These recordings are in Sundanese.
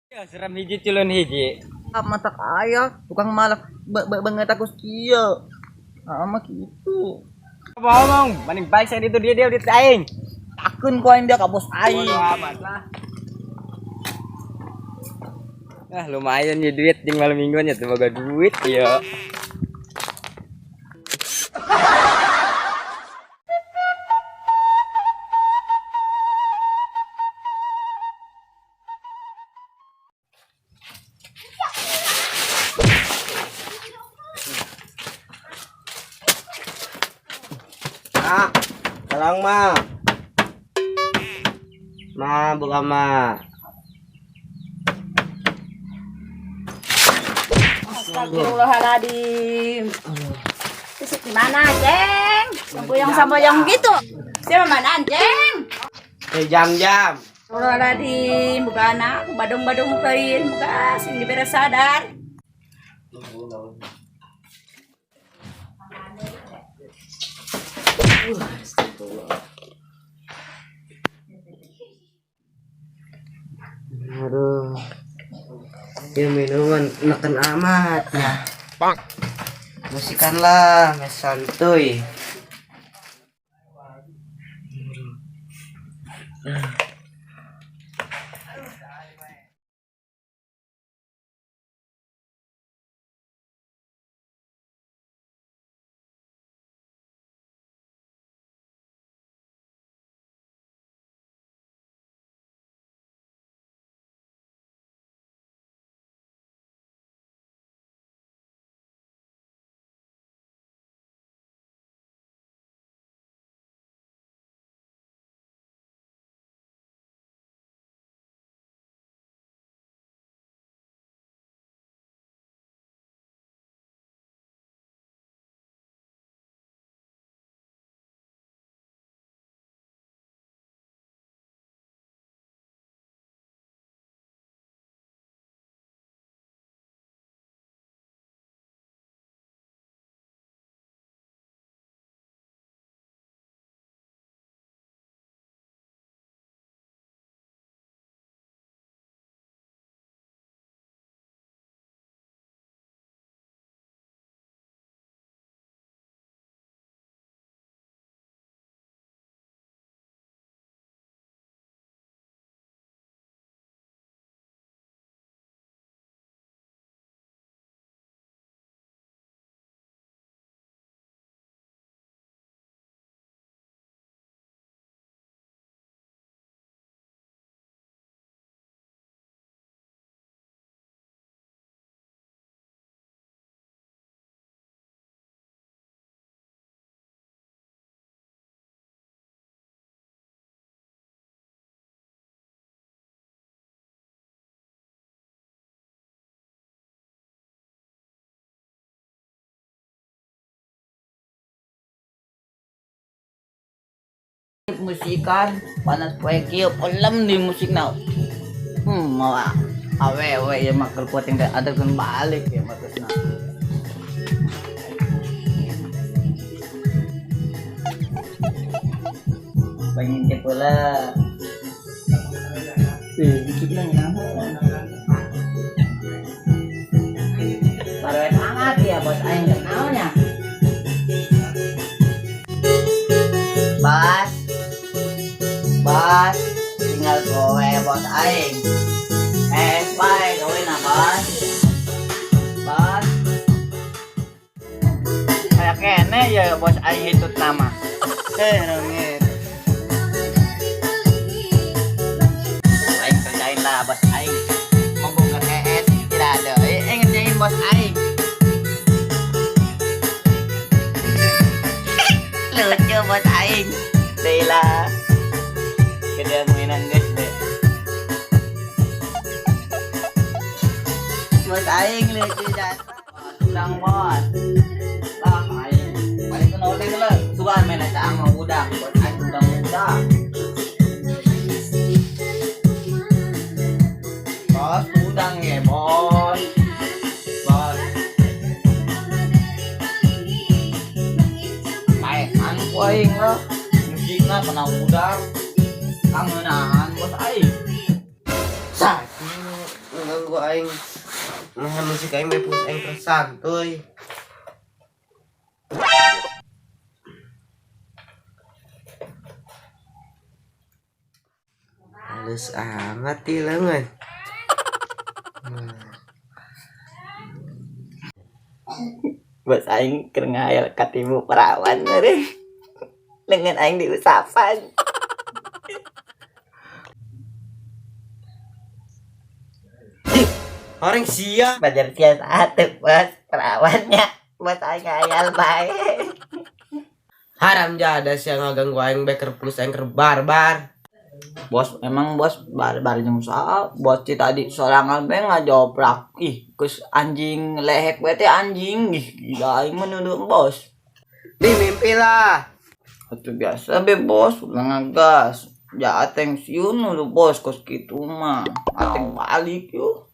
Ya, seram hiji culun hiji. Mata kaya tukang malak banget aku kieu. Ama gitu. Ngomong, mending baik saya itu dia dia di aing. Takeun ku aing dia ka bos aing. Bodo amat lah. Ah, lumayan ya duit jeung malam mingguan ya tuh boga duit ya. Ah, tolong ma. Ma, buka ma. Astagfirullahaladzim. Terus di mana, Ceng? Samboyong-samboyong gitu. Siapa mana, Ceng? Eh, jam-jam. Astagfirullahaladzim, buka anak, badung-badung kain, buka sing diberi sadar. Aduh. Ya minuman neken amat ya. Bang. Musikan lah, mes santuy. Musikan panas poe kieu pelem di musik na. Mau awewe ya mah keur kuating teh adegan balik ya mah geusna. Pengen teh pula. Musikna nyaho. Baru amat ya bos aing teh naonnya. Bas. Bas, tinggal kowe bos aing. Bae gawe na bas. Bas. Kayak kene ya bos aing hitut nama. Rengit. Aing kerjain lah bos aing. Membongkar ES tidak ada. Ngerjain bos aing. Lucu bos aing. Dela. Gedean mainan guys deh. Bos aing lucu jasa. Udang bos. Lah aing. Paling kena oleh lah. Sugan main aja sama udang. Bos aing udang udang. Bos udang ya bos. Bos. Baik, anu aing lah. Musikna kena udang. Kangenahan bos aing. Sa, ngganggu aing. Nah, musik aing bae pus aing tersantuy. Halus amat di lengan. Bos aing keur ngayal katimu perawan meureun. Dengan aing diusapan. Orang sia. Bajar sia satu bos perawannya. Bos aing ngayal bae. Haram jada sia ngaganggu aing bae keur plus aing keur barbar. Bos emang bos bar-bar jeung saha? Bos ti tadi sorangan bae ngajoprak. Ih, geus anjing lehek bae teh anjing. Ih, gila aing mah nuduh bos. Di mimpi lah. Itu biasa be bos, ulah ngagas. Ja ateng siun nuduh bos kos kitu mah. Ateng balik yuk.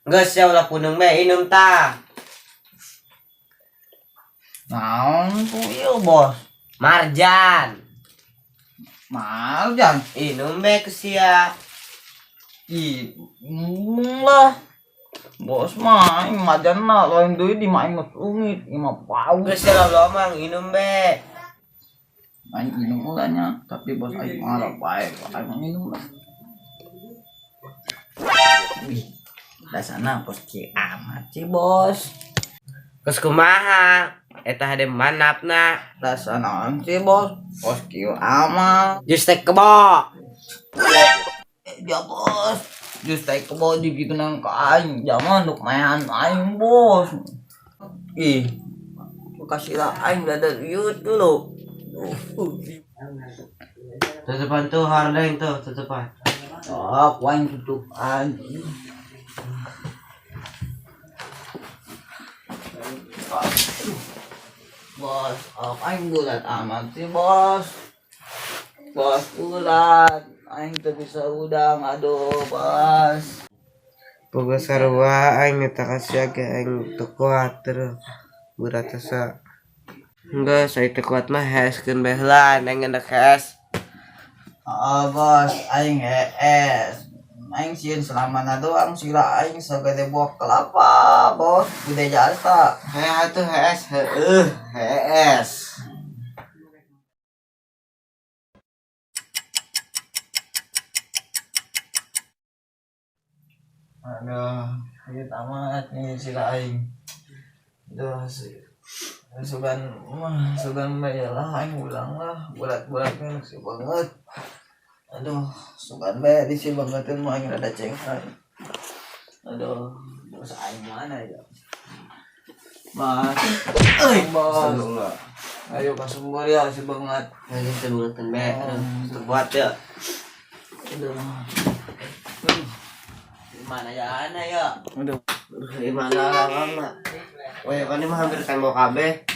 Geus sia ulah punung bae inum tah. Naon ku ieu bos? Marjan. Marjan. Inum bae ke sia. Ih, lah. Bos mah aing marjan mah lain deui di mah aing mah sungit, ieu mah bau. Geus sia lomang inum bae. Aing minum ulahnya, tapi bos aing marah bae, aing minum lah. Wih, dasarna bos ki amat sih bos. Geus kumaha? Eta hade manapna. Rasa naon sih bos? Bos kieu amat. Jus teh kebo. Ya bos, jus teh kebo dibikin ka aing, jangan untuk main aing bos. Ih, kasih lah aing dada liut dulu. Tutupan tuh hordeng tuh, tutupan. Oh, aing tutupan. Bos, oh, aing bulat amat sih bos. Bos bulat, aing teu bisa udang, aduh bos. Boga sarua aing minta kasih ge aing teu kuat terus. Berat asa. Enggak, saya teu kuat mah heskeun bae heula, aing ngendak hes. Oh bos, aing hees. Aing sieun selamana doang sila aing sagede buah kelapa, bos. Gede jasa. Heh atuh hes, heueuh, hees. Aduh, sakit amat nih sila aing. Aduh, sugan mah, sugan bae lah aing ulang lah, bulat-bulatnya si banget. Aduh, sugan bae di si bangetin mah aing rada cengkai. Aduh, bos aing mana ya? Mas, euy, bos. Ayo ka sumber ya si banget. Aing teu bangetan bae, teu kuat ya. Aduh. Gimana ya ana ya? Aduh. Gimana lah mah. Weh, kan ini mah hampir tembok kabeh.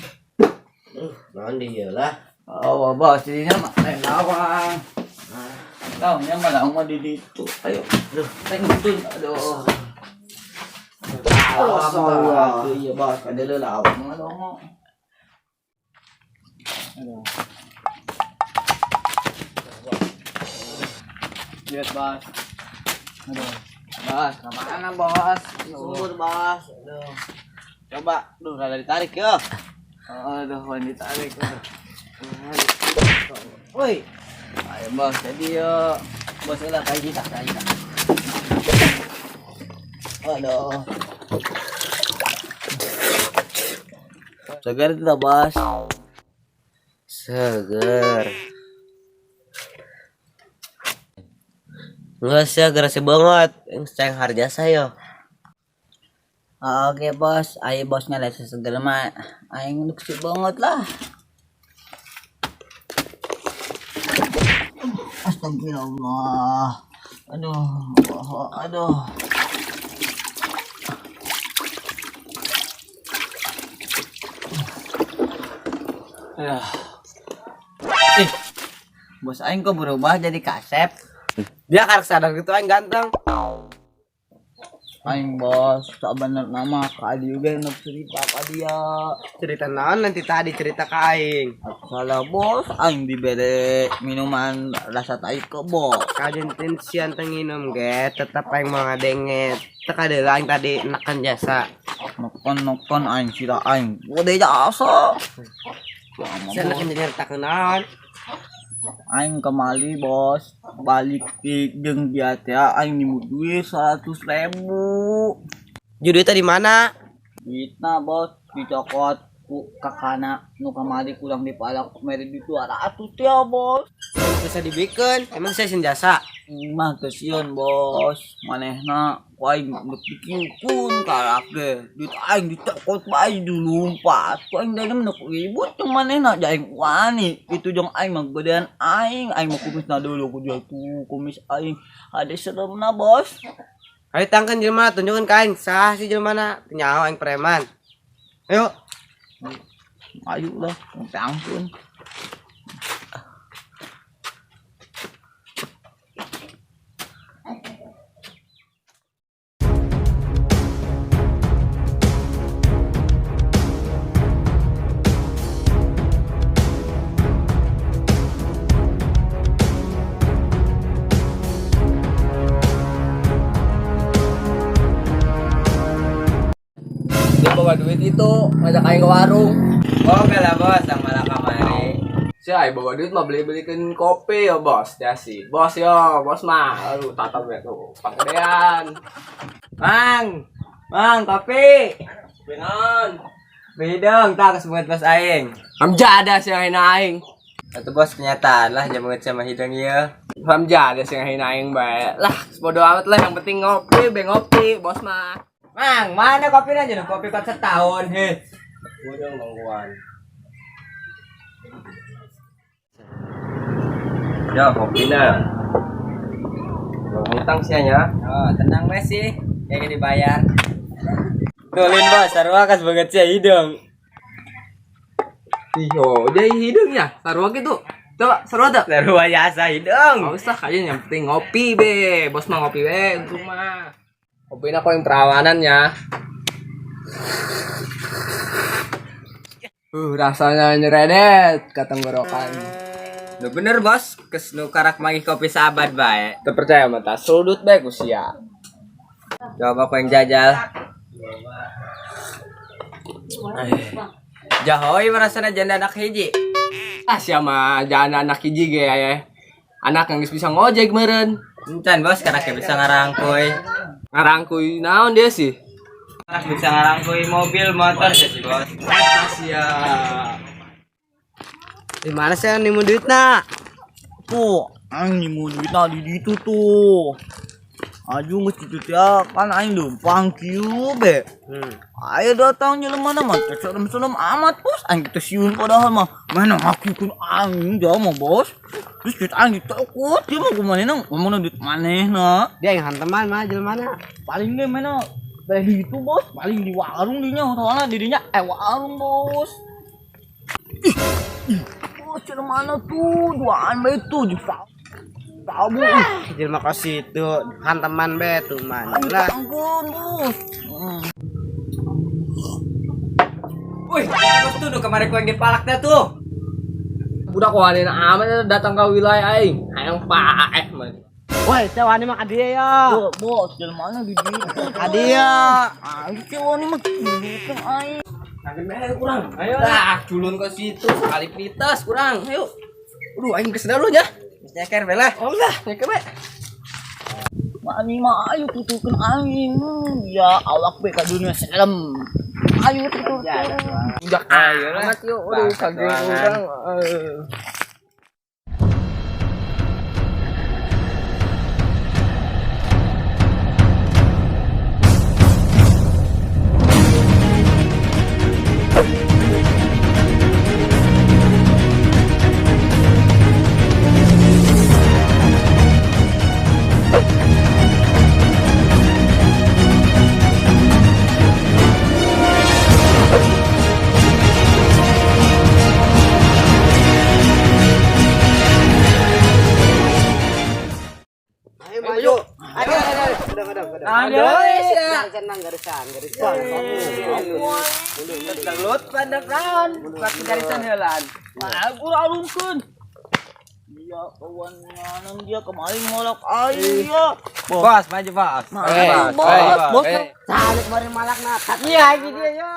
Aduh, naon di ieu lah. Oh, bos, jadinya mah lain lawang. Tahu nya malah mau di ditu. Ayo, Aduh, tengutun. Aduh. Allah. Iya, bos, ada lawang mah dong. Aduh. Lihat, bos. Aduh. Bos, kemana, bos? Sumur, bos. Aduh. Coba, duh, rada ditarik ya. Aduh, mau ditarik. Woi, Ayo, bos, jadi yuk. Bos, ulah kayak kita, kayak kita. Aduh. Segar tidak, bos? Seger. Enggak sih, gerasi banget. Yang sayang harga saya. Oke, bos. Ayo bosnya lihat seger mah. Aing lucu banget lah. Astagfirullah. Aduh, aduh. Ya. Ih, bos aing kok berubah jadi kasep? Dia karek sadar gitu aing ganteng. Aing bos, tak bener nama ka dia juga nuk cerita ka dia. Cerita naon nanti tadi cerita ka aing. Salah bos, aing dibere minuman rasa tai kebo. Kajen tensian tenginum ge, tetap aing mau ngadenget. Teka deula aing tadi neken jasa. Neken aing sira aing. Gede jasa. Saya neken nyeritakeun naon? Aing kemali bos, balik di jeung dia teh aing nimut duit 100.000. Judul tadi mana? Duitna bos dicokot ku kakana nu kamari kurang dipalak mere duit 200 ya bos. Bisa dibikin, emang saya senjasa. Mah kesian bos, manehna ku aing geus dikieukeun karak ge. Duit aing dicokot bae dilumpat. Ku aing deui mah ribut jeung manehna ja aing wani. Itu jeung aing mah gedean aing, aing mah kumisna dulu ku dia tuh kumis aing. Ade seremna bos. Ayo tangkan jelema, tunjukkan ka aing. Sah si jelema na, nyaho aing preman. Ayo. Ayo lah, tangkeun. Dia bawa duit itu, ngajak aing ke warung. Oh, enggak lah bos, yang malah kamari. Si aing bawa duit mah beli-belikan kopi ya bos, ya sih. Bos yo, bos mah. Aduh, tatap ya tuh, panggedean. Mang, mang kopi. Benon. Beli dong, tak kesemuat bos aing. Hamjada sih yang hina aing. Atau bos kenyataan lah, jangan banget sama hidung ya. Hamjada sih yang hina aing bae. Lah, bodo amat lah yang penting ngopi, be ngopi, bos mah. Mang, mana kopi aja dong? Kopi kot setahun, heh. Bodoh nungguan. Ya, kopi na. Belum hutang sih ya. Oh, tenang sih. Kayak dibayar. Tulin bos, sarua kas banget sih hidung. Iyo, dia hidungnya, sarua gitu. Coba, sarua tuh. Sarua jasa hidung. Nggak usah, kayaknya yang penting ngopi be. Bos mah ngopi be, untung mah. Kopi aku yang perawanan ya. Rasanya nyeredet ke tenggorokan. Lu bener bos, kes nu karak manggih kopi sahabat bae. Terpercaya mata, sudut bae usia. Coba aku yang jajal. Jahoi merasana janda anak hiji. Ah siapa jangan anak hiji ge ya. Anak yang geus bisa ngojek meureun. Encan bos, karak bisa ngarangkuy. Ngarangkuy naon dia sih? Karak bisa ngarangkuy mobil, motor sih bos. Ah sia. Di mana sih nimu duitna? Tuh, aing nimu duitna di ditu tuh. Aju geus kitu teh kan aing leumpang kieu be. Ayo datang jelema mah teh serem-serem amat bos. Aing teh sieun padahal mah. Mana ngakukeun aing jauh mah bos. Terus duit aing ditekut dia mah kumanehna ngomongna duit manehna. Dia yang hanteman mah jelema na. Paling ge mana dari itu bos, paling di warung dinya soalnya dirinya warung bos. Ih, ih, bos jelema mana tuh duaan bae tuh di tabu. Jelema kos itu hanteman be tuh man. Ayo Lah, tanggung bos. Wih, bos tuh kemarin ku yang dipalak dah tuh. Budak wani amat datang ke wilayah aing. Hayang paeh man. woi, teh wani mah ka dieu ya. Tuh, bos, jelema mana di ditu. Ka dieu. Aing teh wani mah kieu aing. Kurang. Ayo lah, culun ke situ sekali pitas kurang. Ayo. Aduh, aing geus dulu nya. Nyeker bela. Oh lah, nyeker be. Mani mah ayo tutukeun aing. Ya awak be ka dunia serem. Ayo tutukeun. Budak amat yuk. Aduh, kaget urang. Ayo maju. Ayo, ayo, ayo. Kadang, kadang, kadang. Aduh, Garisan nang garisan, garisan. Gelut pada naon? Pake garisan heulaan. Aku alungkeun. Dia kawan nganan dia kemarin ngolok aing dia. Bos, maju bos. Bos, bos. Salik bari malakna. Iya, gitu ya.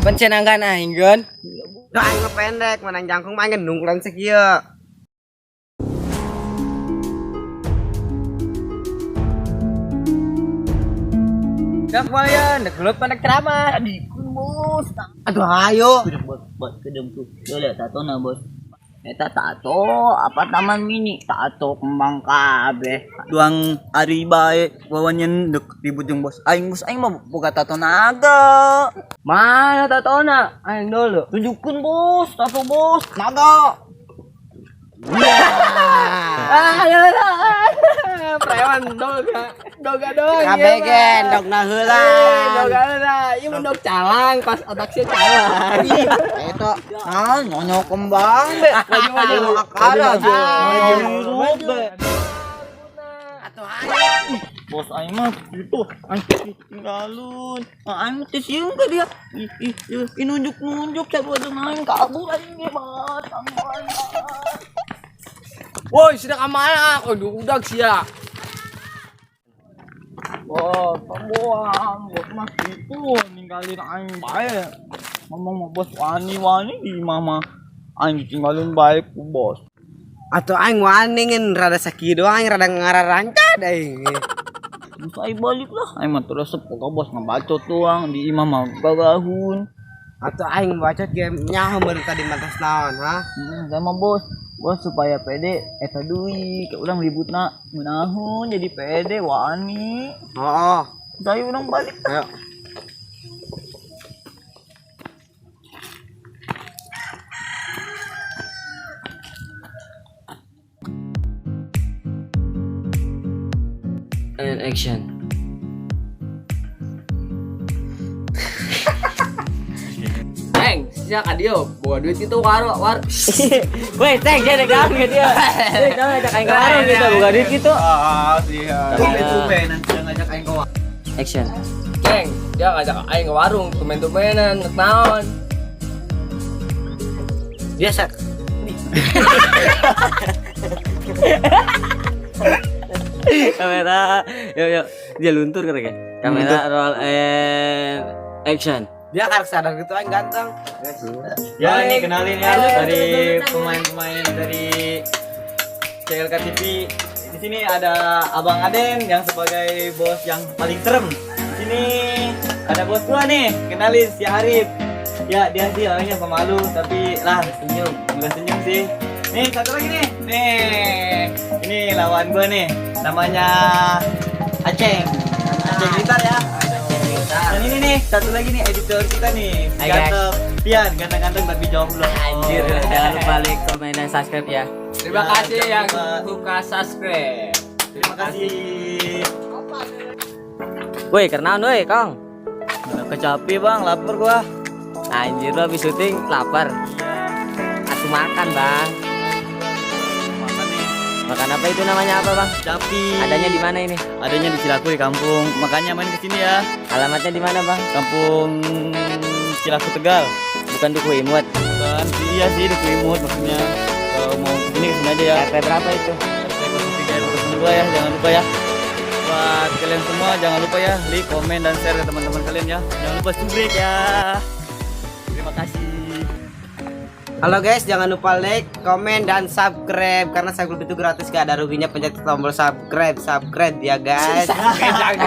Pencenangkan aing geun. Duh aing mah pendek, menang jangkung mah aing nungkulan sakieu. Dak wayan, dek gelut pada ceramah. Adikun bos. Aduh ayo. Buat buat kedem tuh. Yo lihat tato na bos. Eta tato apa taman mini tato kembang kabeh. Duang ari bae wawanyen dek ribut jeung bos aing mah boga tato naga. Mana tatona? Aing dulu. Tunjukkeun bos, tato bos, naga. Ah, ya lah. Preman doga, doga doang. Kabeh ge ndogna heula. Doga heula. Ieu mah dog calang pas otak sia calang. Eta Ah, nyonya kembang be. Maju maju. Maju Maju maju. Bos aing mah gitu, aing tinggalun. Ah, aing teh sieun ka dia. Ih, ih, ih, nunjuk-nunjuk saya jeung aing kabur aing ge bos. Woi, sudah ka mana? Aduh, udah sia. Bos, pembuang, bos mah gitu ninggalin aing bae. Ngomong mah bos wani-wani di mama. Aing ditinggalin bae ku bos. Atuh aing wani ngeun rada sakieu doang aing rada ngararancad aing. Terus aing balik lah, aing mah terus resep ka bos ngebacot doang di imah mah gagahun. Atuh aing bacot ge nyaho meureun tadi mantas naon, ha? Sama bos, bos supaya pede eta duit, ke urang ributna ngeunahun jadi pede wani. Heeh. Saya urang balik. Ayo. And action. Eng, sia ka dieu, bawa duit itu waro war. Weh, teng jadi gaun ke dia. Weh, kamu ngajak aing ke warung gitu, buka duit gitu. Ah, iya. Tumben nanti ngajak aing ke warung. Action. Ceng, dia ngajak aing ke warung, tumben-tumbenan, nek naon. Biasa. Kamera, yuk yuk, dia luntur kira kira. Kamera roll and action. Dia karek sadar gitu aing ganteng. Ya, ini kenalin ya dari pemain-pemain dari CLK TV. Di sini ada Abang Aden yang sebagai bos yang paling serem. Di sini ada bos gua nih, kenalin si Arif. Ya, dia sih orangnya pemalu tapi lah senyum, enggak senyum sih. Nih, satu lagi nih. Nih, ini lawan gua nih. Namanya Aceng. Aceng gitar ya. Dan ini nih, satu lagi nih editor kita nih. Hai, guys. Ganteng. Pian, ganteng-ganteng tapi jomblo. Anjir, jangan lupa like, komen, dan subscribe ya. Terima Ya, kasih jangan yang lupa. suka subscribe. Terima kasih. Woi, kenaon woi, Kong. Kecapi bang, lapar gua. Anjir, lo habis syuting lapar. Aku makan, Bang. Makan nih. Makan apa itu namanya apa, Bang? Capi. Adanya di mana ini? Adanya di Cilaku di kampung. Makanya main ke sini ya. Alamatnya di mana, Bang? Kampung Cilaku Tegal. Bukan Duku Imut. Bukan sih, iya sih Duku Imut maksudnya. Kalau mau kesini kesini aja ya. RT berapa itu? RT 03 RW 02 ya, jangan lupa ya. Buat kalian semua jangan lupa ya like, komen dan share ke teman-teman kalian ya. Jangan lupa subscribe ya. Terima kasih. Halo guys, jangan lupa like, komen, dan subscribe karena subscribe itu gratis, gak ada ruginya pencet tombol subscribe, subscribe ya guys. Subscribe.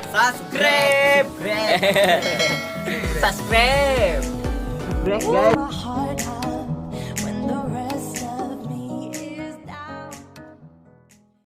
Subscribe. Subscribe. Subscribe guys.